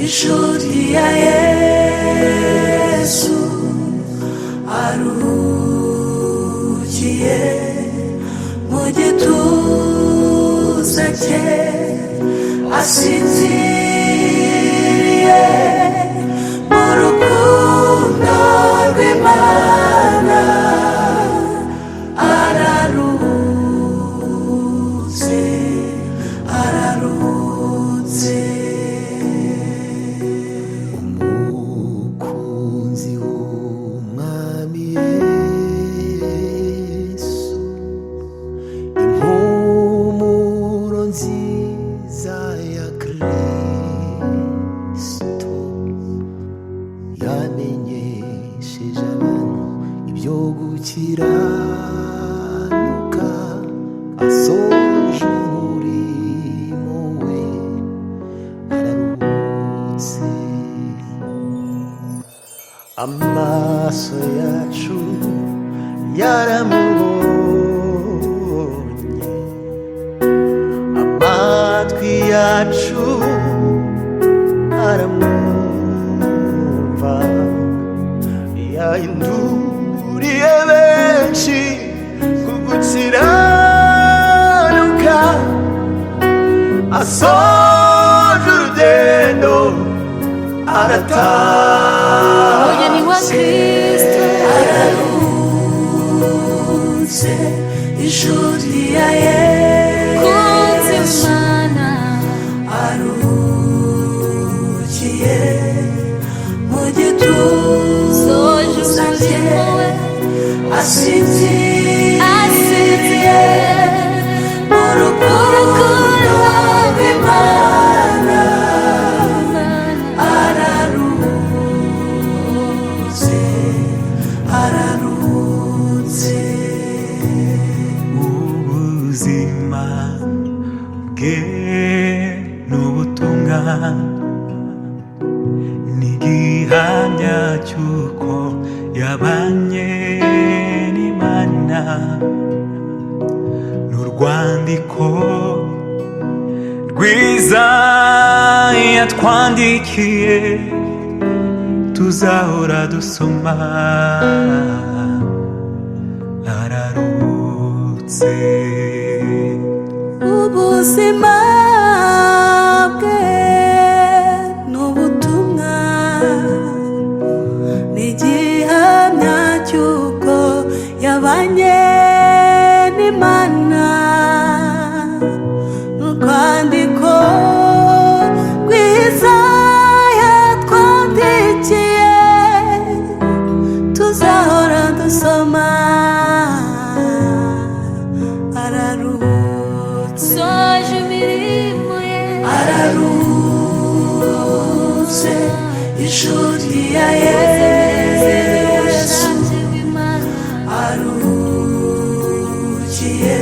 Inshuti ya Yesu aruhukiye mu gituza cye, asinziriye mu rukundo rw'Imana, araruhutse, araruhutse. Umukunzi w'Umwami Yesu, impumuro nziza ya Kristo, yamenyesheje abantu ibyo gukiranuka, asoje umurimo we, araruhutse. Amaso yacu yaramubonye, amatwi yacu aramwumva, yahinduriye benshi ku gukiranuka, asoje urugendo, Umugeni wa aratashye. Kristo. Araruhutse, inshuti ya Kunzi Yesu Imana. aruhukiye mu gituza Soje cye, umurimo we. asinziriye Asinziriye mu rukundo rw'Imana, araruhutse, araruhutse. Ubuzima bwe n'ubutumwa ni igihamya cy'uko yabanye n'Imana, n'urwandiko rwiza yatwandikiye tuzahora dusoma, araruhutse. Ubuzima bwe n'ubutumwa ni igihamya cy'uko yabanye n'Imana, urwandiko rwiza yatwandikiye tuzahora dusoma, araruhutse. Soje imirimo ye. Araruhutse, inshuti ya Yesu Ubushake bw'Imana. aruhukiye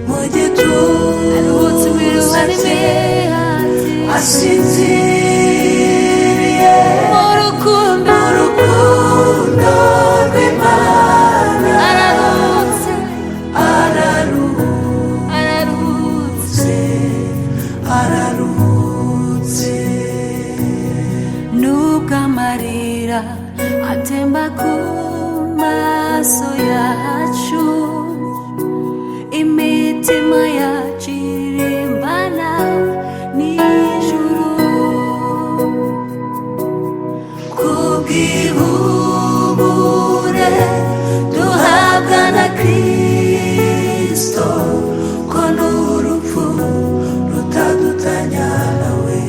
mu Aruhutse gituza imiruho cye, n'imihati. asinziriye Mu rukundo. mu rukundo rw'Imana. Araruhutse. Araruhutse. Araruhutse. Araruhutse. Nubwo amarira atemba ku maso yacu, imitima yacu irimbana n'ijuru. Kubw'ihumure duhabwa na Kristo, ko n'urupfu rutadutanya nawe,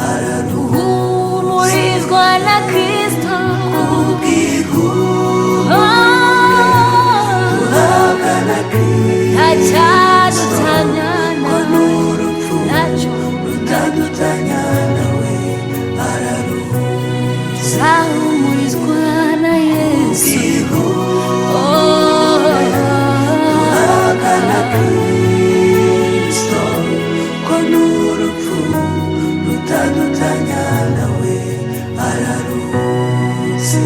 araruhutse. Humurizwa na Kristo. Kubw'ihumure Oh, duhabwa na Kristo, ntacyadutanya ko nawe. n'urupfu Ntacyo. rutadutanya nawe, araruhutse. Ahumurizwa na Yesu. Kubw'ihumure Oh, duhabwa na Kristo, ko n'urupfu rutadutanya nawe, araruhutse.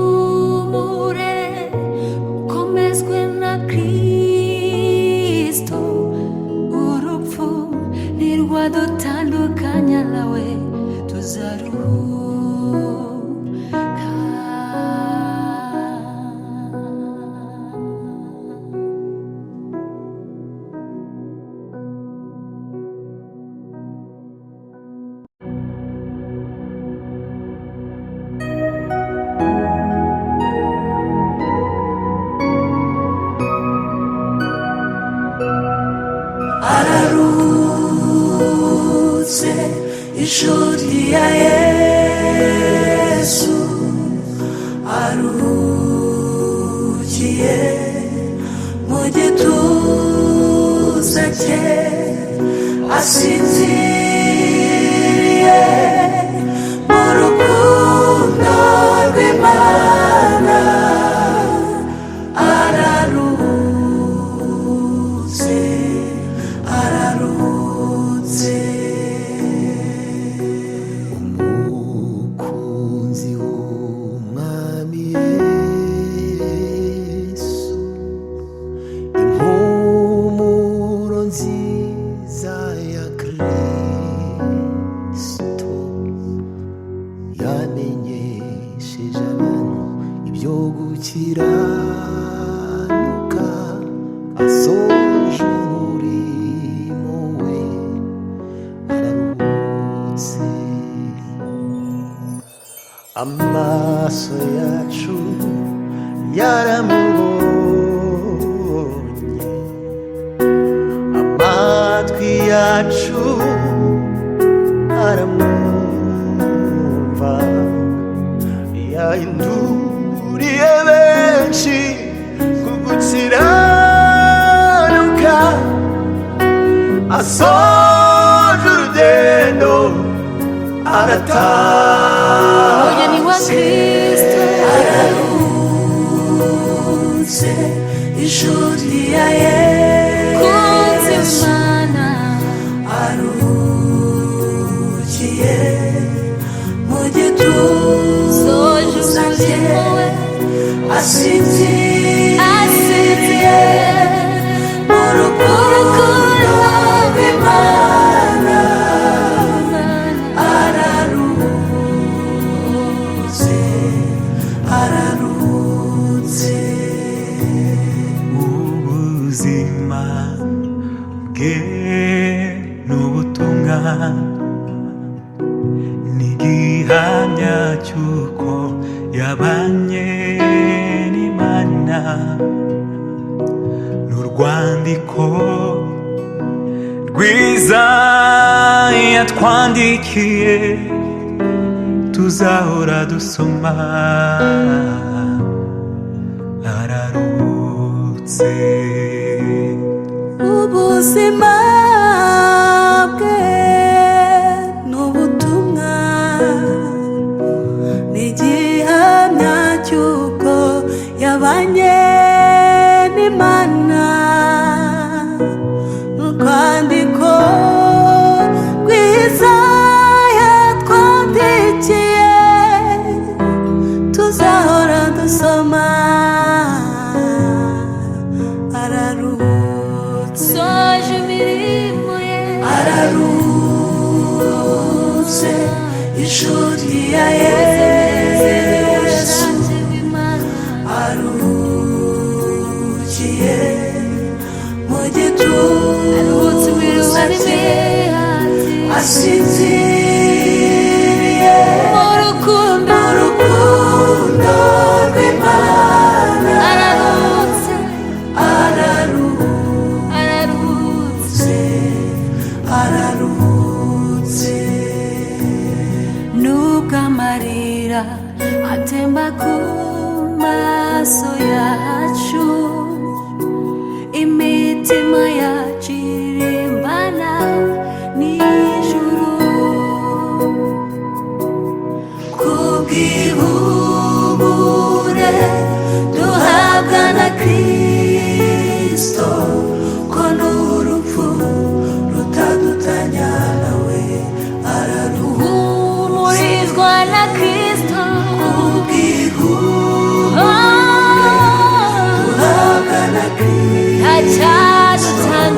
Nimuhumure, mukomezwe na Kristo, urupfu. Rwadutandukanya nawe, tuzaruhuka. Araruhutse inshuti ya Yesu, aruhukiye mu gituza cye, asinziriye mu rukundo rw'Imana. Araruhutse, araruhutse. Umukunzi w'Umwami Yesu, impumuro nziza ya Kristo, yamenyesheje abantu ibyo gukiranuka, asoje umurimo we, araruhutse. Amaso yacu yaramubonye, amatwi yacu aramwumva, yahinduriye benshi ku gukiranuka, asoje urugendo Umugeni wa aratashye. Kristo. Araruhutse inshuti ya Kunzi Yesu, Imana, aruhukiye mu gituza soje cye, umurimo we, asinziriye asinziriye mu rukundo rw'Imana. Araruhutse, araruhutse. Ubuzima bwe n'ubutumwa ni igihamya cy'uko yabanye n'Imana, n'urwandiko rwiza yatwandikiye tuzahora dusoma. Araruhutse. Ubuzima bwe n'ubutumwa ni igihamya cy'uko yabanye n'Imana, urwandiko rwiza yatwandikiye tuzahora dusoma. Araruhutse. Soje imirimo ye, Araruhutse inshuti ya Yesu, ubushake bw'Imana, aruhukiye mu aruhutse gituza imiruho cye, n'imihati, asinziriye mu rukundo, mu rukundo rw'Imana. Araruhutse, Araruhutse, araruhutse. Araruhutse. Nubwo amarira atemba ku maso yacu, imitima yacu irimbana n'ijuru. Kubw'ihumure duhabwa na Kristo, ko n'urupfu rutadutanya nawe, araruhutse. Humurizwa na Kristo. Kubw'ihumure Oh, duhabwa na Kristo, ntacyadutanya.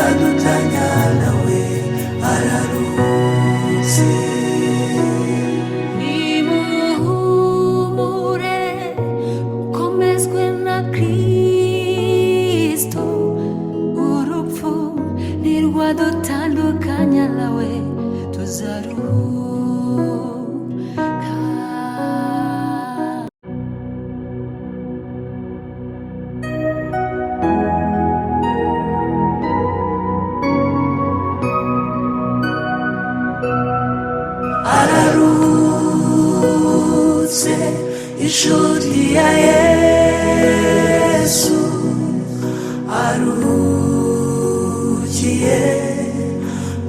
rutadutanya nawe araruhutse. Nimuhumure, ukomezwe na Kristo. Urupfu ntirwadutandukanya nawe, tuzaruhuka. Araruhutse, inshuti ya Yesu, aruhukiye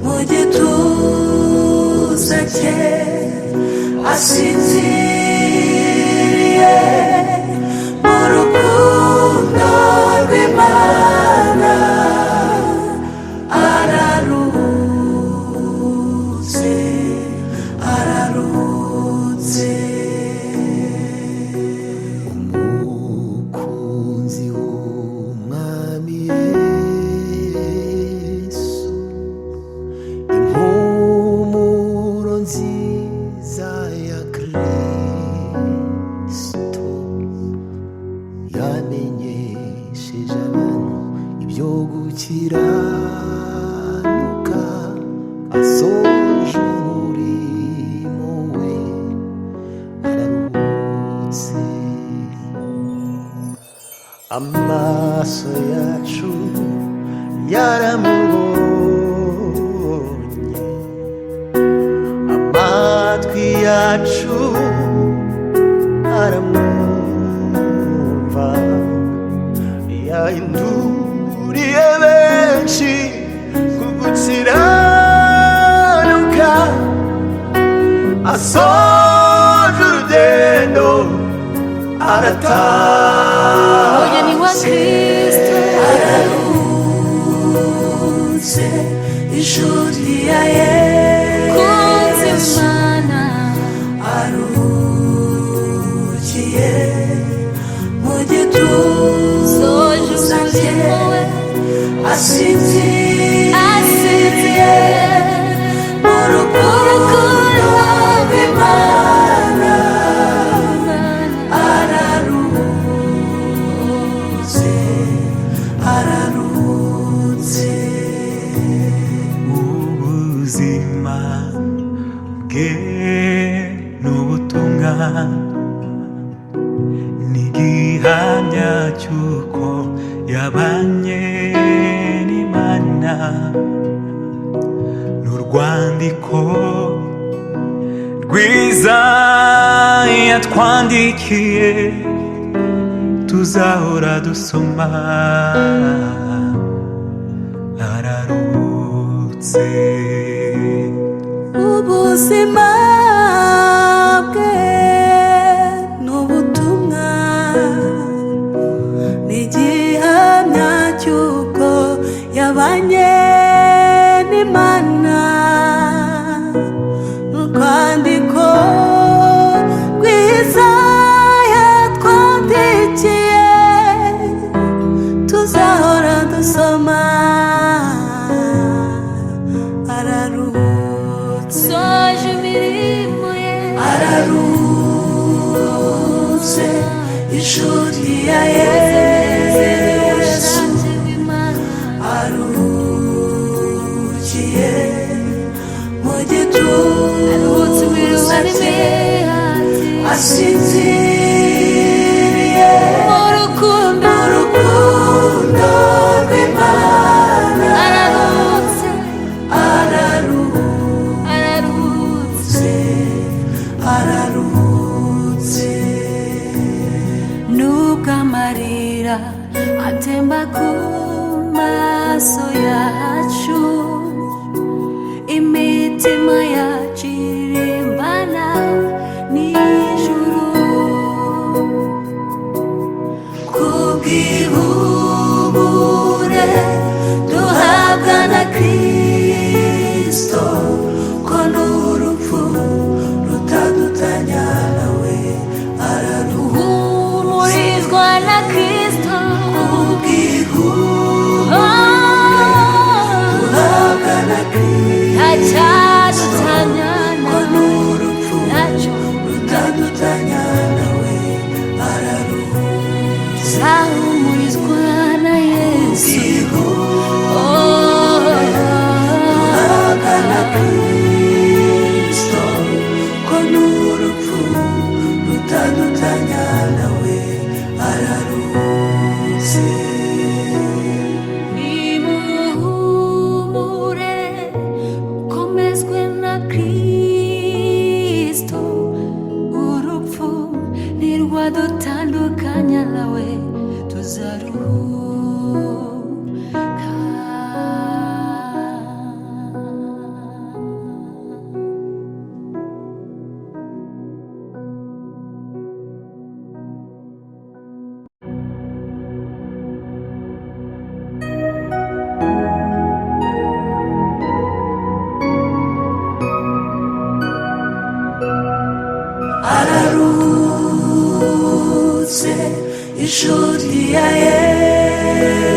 mu gituza cye, asinziriye mu rukundo rw'Imana. Araruhutse, araruhutse. Umukunzi w'Umwami Yesu, impumuro nziza ya Kristo, yamenyesheje abantu ibyo gukiranuka, asoje umurimo we, araruhutse. Amaso yacu yaramubonye, amatwi yacu aramwumva, yahinduriye benshi ku gukiranuka, asoje urugendo, Umugeni wa aratashye. Kristo. Araruhutse, inshuti ya Kunzi Yesu, Imana. Aruhukiye mu gituza Soje cye, umurimo we, asinziriye asinziriye mu rukundo rw'Imana. Araruhutse, araruhutse. Ubuzima bwe n'ubutumwa ni igihamya cy'uko yabanye n'Imana, n'urwandiko rwiza yatwandikiye tuzahora dusoma, araruhutse. Ubuzima bwe n'ubutumwa ni igihamya cy'uko yabanye n'Imana, urwandiko rwiza yatwandikiye tuzahora dusoma, araruhutse. Soje imirimo ye. Araruhutse, inshuti ya Yesu, aruhukiye mu gituza cye, asinziriye Mu rukundo, mu rukundo rw'Imana. Araruhutse, Araruhutse, araruhutse. Araruhutse. Nubwo amarira atemba ku maso yacu, imitima yacu irimbana n'ijuru. Kubw'ihumure duhabwa na Kristo, ko n'urupfu rutadutanya nawe, araruhutse. Humurizwa na Kristo. Kubw'ihumure Oh. Inshuti ya Yesu.